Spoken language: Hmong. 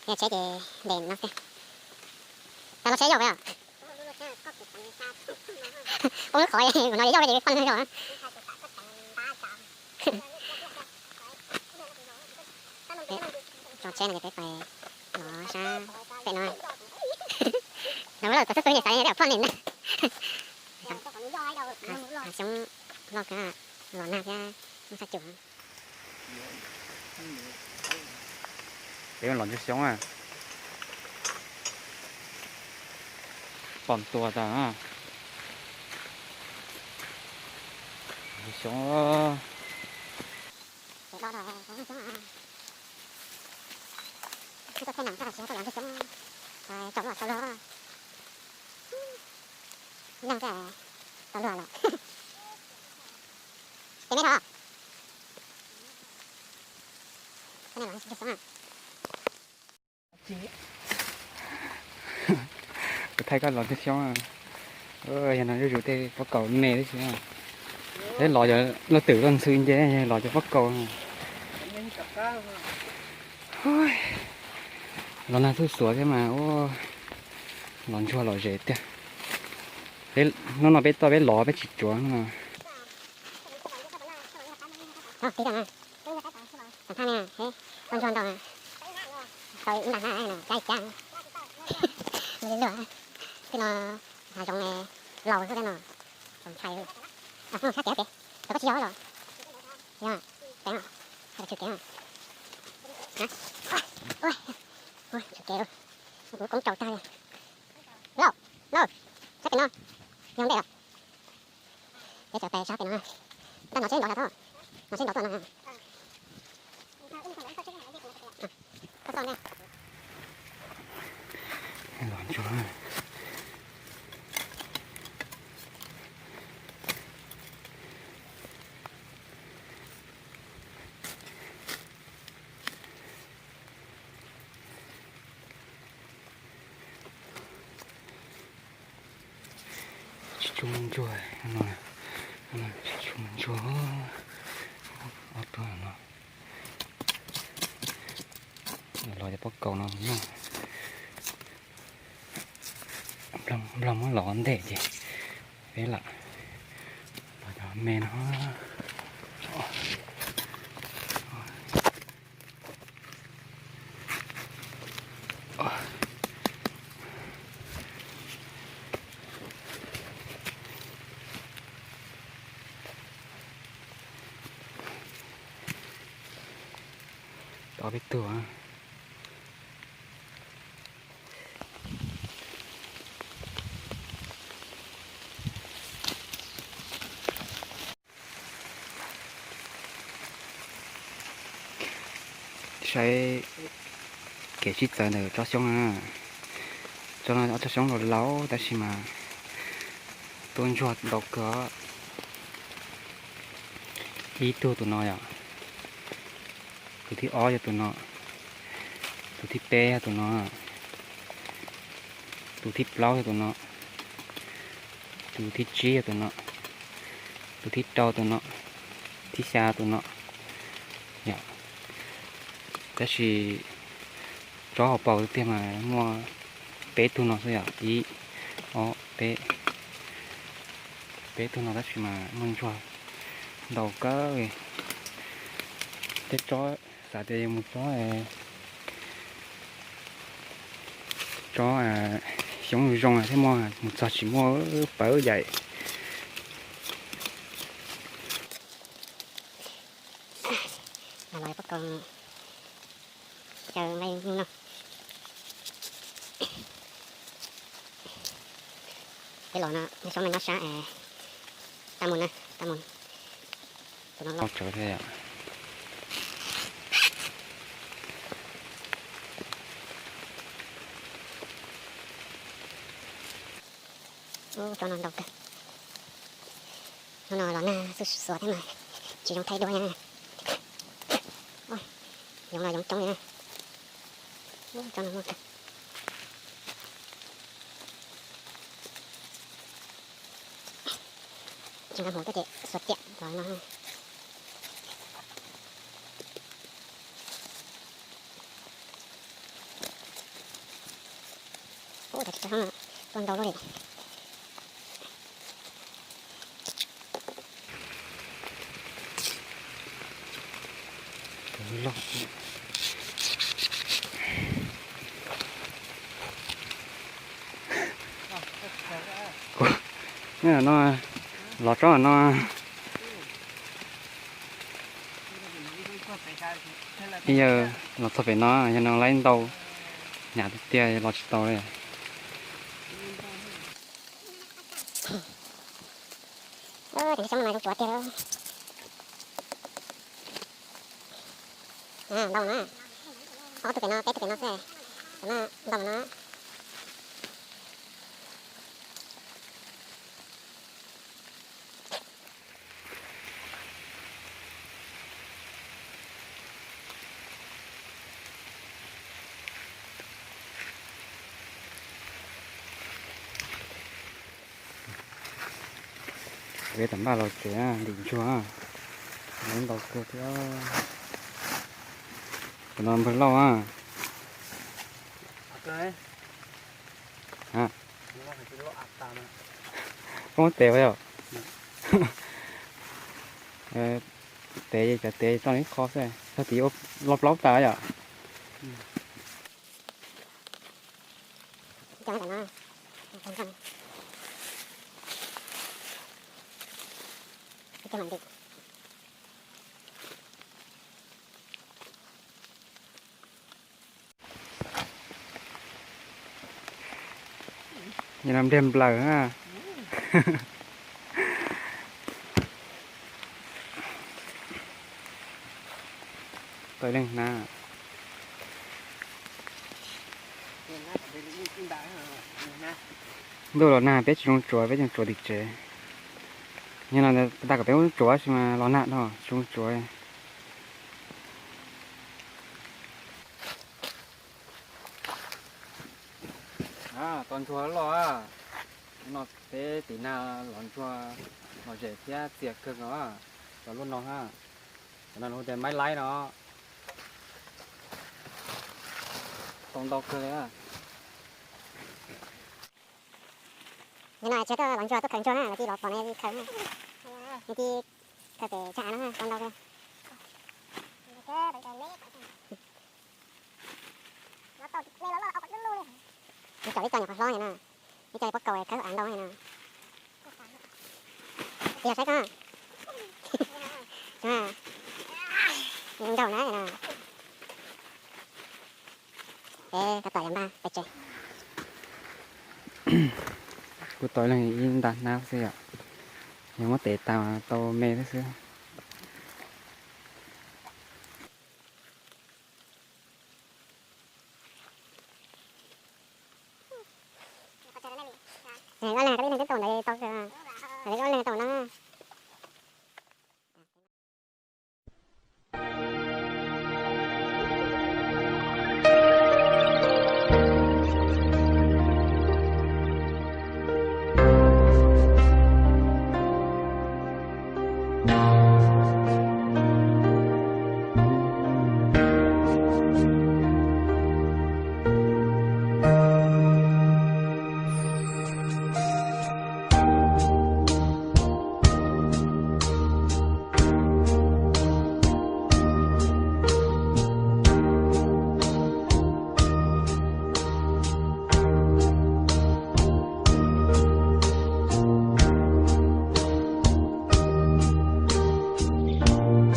Tsheb ces ntes no xwb. Tau los tsheb yauj yom. Poob lub qhov no yauj ces poj niam yauj. Tso tsheb no ces peb pais lov sab pem no. Lawv txawv xub xub nyem xav tias poj niam na. Hav xyoob loj kawg, los nag thiab muaj sab cum. Peb los ntsuag xyoob, pom ntua tas. Xyoob, neeg tau luag lawm. Ces me no, kuv thaij koj los ntsuag xyoob. Yog no zuj zus tej pob kaus me tib si. Peb los yog luaj twm luaj ntxhw nce, los cov pob kaus. Los nag xuj xuav thiab mas ua los ntsuag lom zem tiag. Hnub no peb tuaj peb lov peb tsis tsuav no. Tam thaj ne, ntsuag ntau, tau ib nta hnab no cab cab. Luag, tej no hav zoov laus xwb thiab no, txaus ntshai. Hnub no sab kev, txawm koj tsis yog los, yog, tshwm kev, tshwm kev, tshwm kev, kuv koob tsaus tag li. Lauj, lauj, sab pem no yog ntej os. Peb txawm pais sab pem no, tab no tsheb ntov sab tod, no tsheb ntov tuaj no. Los ntsuag. Tsis tshua muaj ntsuag no, tsis tshua muaj ntsuag. Ob tug no los cov pob kaus no noj. Nplooj muab los ntej ces peb lam los cov me no. Tau peb tug. Saib kev sib txawv ntawm tsob xyoob na. Tsob no ob tsob xyoob laus laus tab sis mas tuaj ntsuag ntau kawg. Ib tug tus no yom, tus thib ob yog tus no, tus thib peb yog tus no, tus thib plaub yog tus no, tus thib tsib yog tus no, tus thib rau tus no, thib xya tus no. Yom, tab sis tsob hauv paus tiag mas muaj peb tug no xwb yom, ib, ob, peb, peb tug no tab sis mas muaj ntsuag ntau kawg li. Tej tsob xav tias yuav mus tsob, tsob xyoob zoo thiaj muaj, mus txog tsis muaj, pawv yaim. Los pob kaus xyaw nqaij hnub no. Peb los no xyoob no nyob sab, tab mus na, tab mus. Tus no los tsawv thiab yom. Ub, tsob no ntau kawg. Hnub no los nag xuj xuav thiab mas tsis zoo thaij duab na. Yoov los yoov coob li na. Ub, tsob no muaj kawg. Tsis nqa hmuv tuaj ces xuas tiam los no. Ua ntau luaj li. Kuv, no, los tsob no. Ib yawg los txog pem no, yawg no laib ntau, hnyav tiag tiag los tsis tau li. Cov xyoob no mas zoo tsuav tiag. Ntau na, ob tug pem no, peb tug pem no xwb, cov no ntau no. Peb tam npaj los tsev, ntim ntsuag, laib ntau kawg thiab. Cov no npawg Lauj a. Koj muab tev ua yom? Tev, cov tev tso nws ib qho xwb, txog tid ua los plaub tas yom. Yog no npliag nplaws na. Tau leej na. Ntuj los nag peb tsis zoo tsuav, peb tseem tsuav tim tsev. Yog no tas kom peb ua tsuav tab sis mas los nag dhau tsis zoo tsuav. Tos ntsuag loj, no peb tim nag los ntsuag lom zem thiab txias kawg nkaus. Cov loj no, cov no hu tias maib laib no, tau ntau kawg li. Nim no tsis yog tuaj los ntsuag, tuaj khaws ntsuag na, los tis los pom no yog tis khaws, yog tis khaws pem tsag av no tau ntau kawg. Ib co ib co nyuam qhuav hlob no, ib co pob kaus khawb av ntau no. Tig saib koj, zoo nraug na no. Peb tab tom yuav npaj pem tsev. Kuj tau leej ib nta hnab xwb yom, yog muab tev tas tau me thiab xwb. Ob leeg peb leeg twb tau ntawd tau